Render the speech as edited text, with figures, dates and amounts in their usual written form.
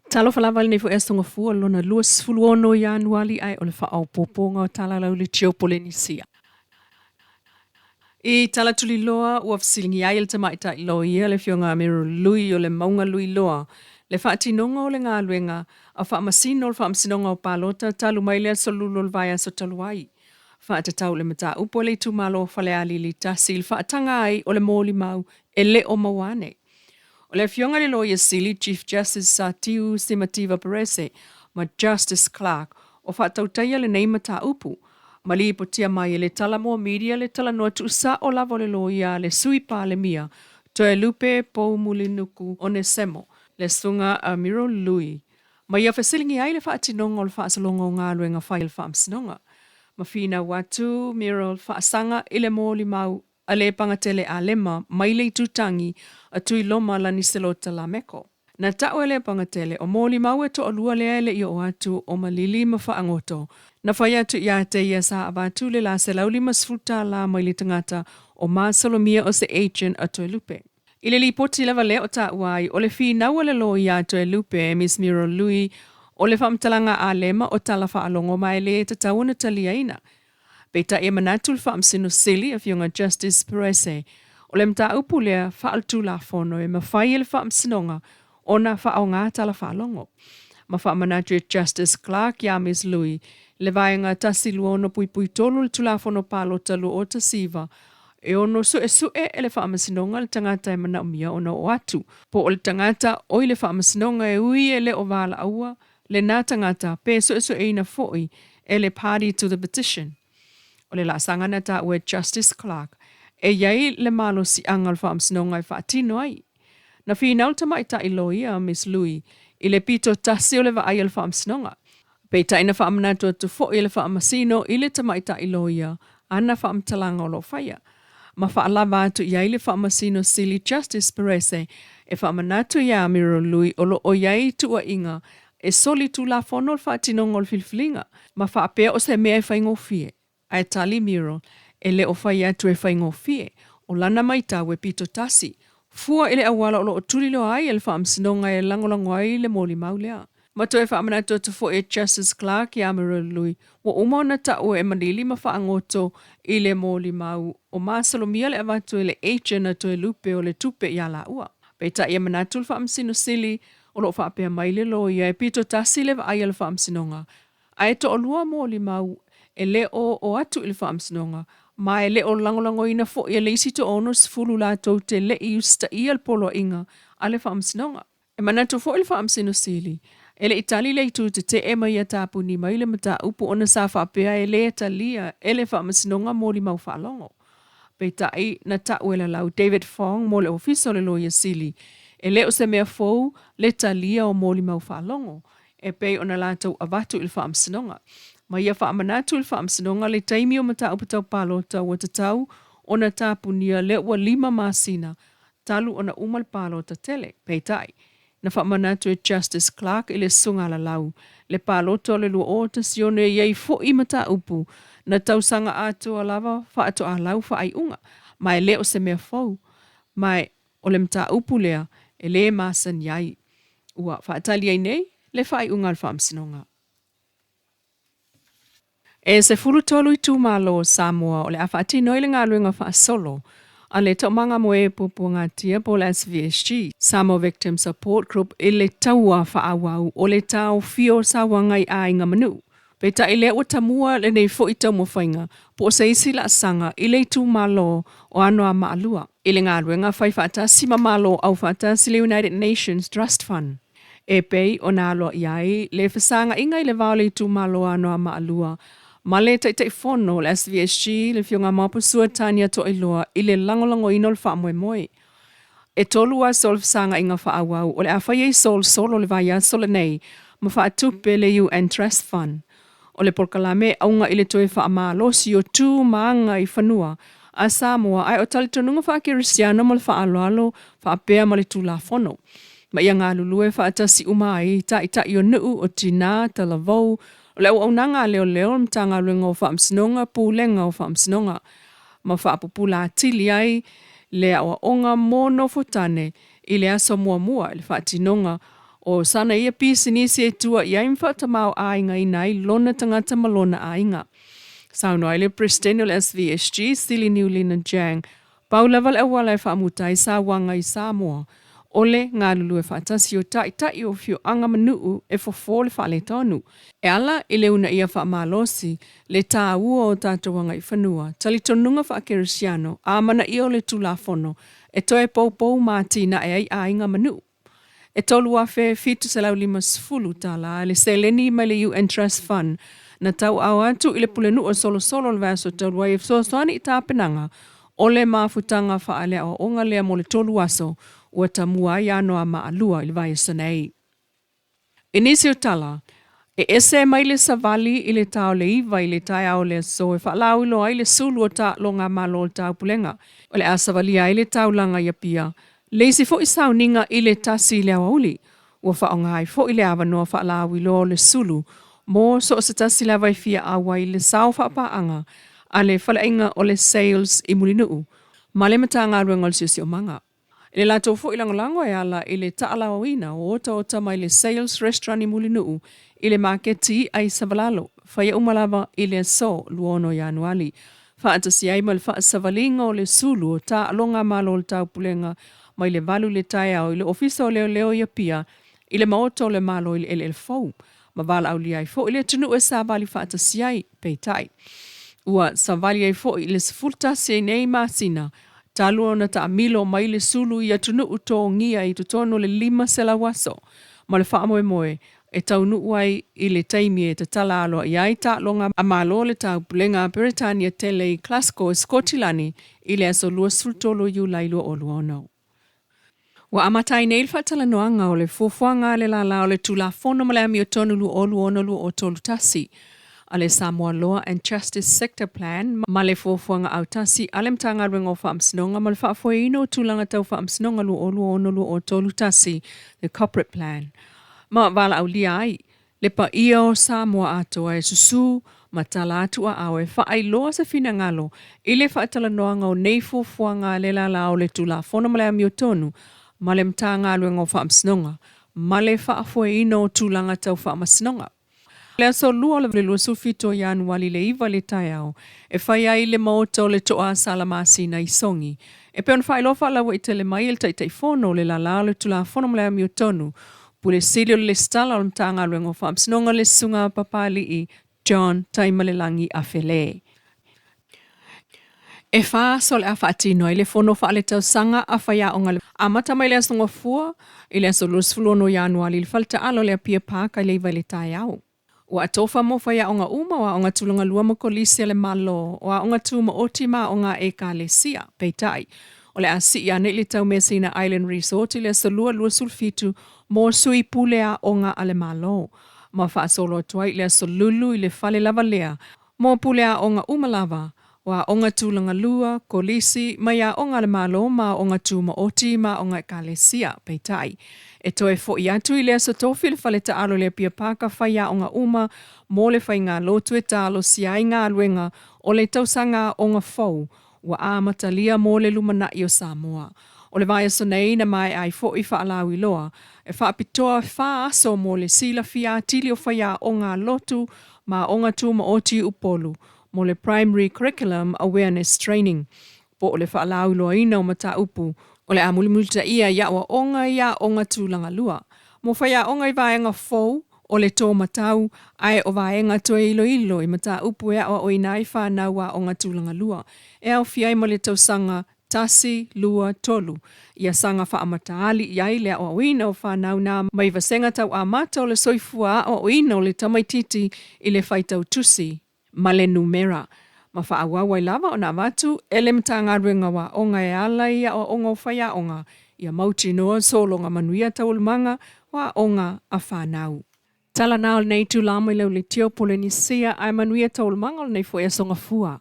Talofa lava i lenei foi aso Gafua lona 26 Ianuali ae o le faaopoopoga o tala lau le Tiopolenisia. I tala tuliloa ua fesiligia ai e le tamaitai loia le Afioga Amiru Lui o le Mauga Luiloa le faatinoga o le galuega a faamasino o le Faamasinoga o Palota talu mai le aso Lulu o le vaiaso talu ai. Faatatau le mataupu a le itumalo o Falealili 1 i le faataga ai o le molimau e le o maua ane. O le Afioga i le Loia Sili, Chief Justice Satiu Simativa Perese ma Justice Clark o faatautaia lenei mataupu, ma lipotia mai e le Talanoa Media le talanoa tuusao lava o le loia a le Sui Palemia, Toelupe Poumulinuku Onesemo, le Susuga a Miro Lui, ma ia fesiligia ai le faatinoga o le faasologa o galuega fai a le Faamasinoga. Ma finau atu Miro faasaga i le molimau a le Pagatele Alema mai le Itutagi a Tuiloma Laniselota Lameko. Na ta'u e le Pagatele o molimau e to'alua lea e le i oo atu o Malili ma Faagoto. Na fai atu ia te ia sa avatu le la $150 mai le tagata o masalomia o se agent a Toelupe. I le lipoti lava lea o taua ai o le finau a le loia a Toelupe, Miss Miro Lui, o le faamatalaga Alema o tala faalogo ma e le tatau ona taliaina. Peitai e manatu le Faamasino Sili, Afioga Justice Perese, o le mataupu lea faaletulafono e mafai e le Faamasinoga ona faaaoga tala faalogo. Ma faamanatu e Justice Clark iā Ms Lui le Vaega 126.3 o le Tulafono Palota 2019 e ono suesue e le Faamasinoga le tagata e manaomia ona oo atu, po o le tagata o i le Faamasinoga e ui e le o valaauina lena tagata pe suesueina foi e le party to the petition. O le laasaga na taua e Justice Clark e i ai le malosiaga o le Faamasinoga e faatino ai. Na finau le tamaitai loia Miss Lui i le pito tasi o le vaai a le Faamasinoga. Peitai na faamanatu atu foi e le Faamasino i le tamaitai loia ana faamatalaga o lo o faia. Ma faalava atu i ai le Faamasino Sili Justice Perese e faamanatu iā Miro Lui o lo o i ai tuuaiga e soli tulafono le faatinoga o le filifiliga, ma faapea o se mea e faigofie. Ae tali Miro, e le o fai atu e faigofie, o lana matau e pito tasi, fua i le auala o lo o tuliloa ai e le Faamasinoga e lagolago ai le molimau lea. Ma toe faamanatu atu foi e Justice Clark iā Miro Lui, ua uma ona ta'u e Malili ma Faagoto i le molimau o masalomia le avatu e le agent a Toelupe o le tupe iā laua. Peitai e manatu le Faamasino Sili o lo o faapea mai le loia e pito tasi le vaai a le Faamasinoga, ae to'alua molimau e le o oo atu i le Faamasinoga, ma e le o lagolagoina foi e le isi 60 latou te le i usitaia le poloaiga a le Faamasinoga. E manatu foi le Faamasino Sili, e le i tali le itu tetee ma ia tapuni mai le mataupu ona sa faapea e le talia e le Faamasinoga molimau faalogo. Peitai, na ta'u e lalau David Fong mo le Ofisa o le Loia Sili, e le o se mea fou le talia o molimau faalogo e pei ona latou avatu i le Faamasinoga. Ma ia faamanatu i le Faamasinoga le taimi o mataupu tau palota ua tatau ona tapunia lea ua 5 masina talu ona uma le palota tele. Peitai, na faamanatu e Justice Clark i le Susuga Lalau le palota o le 2016 e i ai foi mataupu na tausaga atoa lava faatoa faaiuga, ma e le o se mea fou, ma o le mataupu lea e le masani ai. Ua faatali ai nei le faaiuga a le Faamasinoga. E 13 itumalo o Samoa o le a faatino ai le galuega faasolo a le Taumaga mo e Puapuagatia po o le SVSG, Samoa Victim Support Group, i le taua faaauau o le taofia o sauaga i aiga ma nuu. Peitai lea ua tamua lenei foi taumafaiga po o se isi laasaga i le itumalo o Anoamaa 2 i le galuega fai faatasi ma Malo Aufaatasi le United Nations Trust Fund. E pei ona aloaia ai le fesaga'iga i le va o le itumalo o Anoamaa 2 ma le Taitaifono o le SVSG, le Afioga Maopusua Tania Toailoa, i le lagolagoina o le faamoemoe. E 3 aso o le fesaga'iga faaauau o le a fai ai solosolo le vaiaso lenei ma faatupe le UN Trust Fund. O le polokalame auga i le toe faamalosi o tu ma aga i fanua a Samoa ae o talitonuga faakerisiano ma le faaaloalo faapea ma le tulafono. Ma ia galulue faatasi uma ai ta'ita'i o nuu o tinā talavou o le auaunaga a leoleo, le Matagaluega o Faamasinoga, Pulega o Faamasinoga, ma faapupula atili ai le aoaoga mo nofotane i le aso muamua i le faatinoga. O sana ia pisinisi e tua i ai ma faatamaoaigaina ai lona tagata ma lona aiga. Saunoa ai le Peresetene o le SVSG, Sili Niulina Jang, pau lava le auala e faamuta ai sauaga i Samoa, o le galulue faatasi o taitai o afioaga ma nuu e fofo le faaletonu. E ala i le uunaia faamalosi le taua o tatou agaifanua, talitonuga faakerisiano, amanaia o le Tulafono e toe poupou ma atinae ai aiga ma nuu. E $3,750 le seleni mai le UN Trust Fund na tauaao atu i le Pulenuu o Solosolo i le vaiaso talu ai e fesoasoani i tapenaga o le mafutaga faaleaoaoga lea mo le 3 aso ua tamua ai Anoamaa 2 i le vaiaso nei. I nisi o tala, e ese mai le savali i le ta o le 9 i le taeao o le aso e faalauiloa ai le sulu o taaloga a Malo o le Taupulega. O le a savalia ai le taulaga i Apia, le isi foi sauniga i le 1 i le aoauli. Ua faaaoga ai foi le avanoa faalauiloa o le sulu mo so o se tasi lava e fia auai i le sao faapaaga a le faleaiga o le Sales i Mulinuu ma le Matagaluega o le Siosiomaga. I le latou foi lagolago e ala i le taalaoina o otaota mai le Sales Restaurant i Mulinuu i le maketi i'a i Savalalo, faia uma lava i le aso 26 Ianuali, faatasi ai ma le faasavaliga o le sulu o taaloga a Malo o le Taupulega mai le 8 i le taeao i le Ofisa o Leoleo i Apia i le Maota o le Malo i le Eleele Fou, ma valaaulia ai foi le atunuu e savali faatasi ai, peitai, ua savali ai foi i le 11 nei masina talu ona taamilo mai le sulu i atunuu togia i totonu o le 500 aso ma le faamoemoe e taunuu ai i le taimi e tatala aloaia ai taaloga a Malo o le Taupulega a Peretania tele i Glasgow i Sikotilani i le aso 23 Iulai 2026. Ua amata ai nei le faatalanoaga o le fuafuaga a le lala o le Tulafono ma le Amiotonu 2026-2031 a le Samoa Law and Justice Sector Plan ma le fuafuaga autasi a le Matagaluega o Faamasinoga ma le Faafoeina o Tulaga Tau Faamasinoga 2026-2031, the Corporate Plan, ma valaaulia ai le paia o Samoa atoa e susu ma tala atu aao e faailoa se finagalo i le faatalanoaga o nei fuafuaga a le lala o le Tulafono ma le Amiotonu ma le Matagaluega o Faamasinoga ma le Faafoeina o Tulaga Tau Faamasinoga. Le aso Lua o le 27 o Ianuali i le 9 i le taeao, e fai ai le Maota o le Toa Salamasina i Sogi. E pei ona faailoa faalauaitele mai e le Taitaifono o le Lala o le Tulafono ma le Amiotonu, Pule Sili o le Lesitala o le Matagaluega o Faamasinoga le Susuga a Papalii John Taimalelagi Afele. E fa aso o le a faatino ai le fono faaletausaga a faiaoga le amata mai le Aso Gafua i le aso 26 Ianuali i le faletaalo o le Apia Park i le 9 i le taeao. Ua atofa mo faiaoga uma o aoga tulaga lua ma kolisi a le Malo, o aoga tumaoti ma aoga a Ekalesia. Peitai, o le a sii ane i le Taumeasina Island Resort i le aso Lua 27 mo sui pule aoga a le Malo, ma faasolo atu ai i le aso Lulu i le fale lava lea mo pule aoga uma lava, o aoga tulaga lua, kolisi, mai aoga a le Malo ma aoga tumaoti ma aoga Ekalesia. Peitai, e toe fo'i atu i le aso Tofi i le fale taalo i le Apia Pāka faiaoga uma mo le faigalotu e talosia ai galuega o le tausaga aoga fou ua amatalia mo le lumanai o Samoa. O le vaiaso nei na maea ai fo'i faalauiloa e faapitoa fa aso mo le silafia atili o faiaoga a lotu ma aoga tumaoti i Upolu mo le Primary Curriculum Awareness Training po o le faalauiloaina o mataupu o le a mulimulitaia i aoaoga i aoga tulaga lua. Mo faiaoga i vaega fou o le tō matau ae o vaega toe iloilo i mataupu e aoaoina ai fanau aoga tulaga lua e aofia ai ma le tausaga 1, 2, 3 ia saga faamataali i ai le aoaoina o fanau na mai vasega tau amata o le soifua aoaoina o le tamaititi i le faitau tusi ma le numera ma faaauau ai lava ona avatu e le Matagaluega o Aoga e ala i aoaoga o faiaoga ia mautinoa sologa manuia taualumaga o aoga a fanau. Tala na o lenei itula mai le Leitio Polenisia ae manuia taualumaga o lenei foi aso Gafua.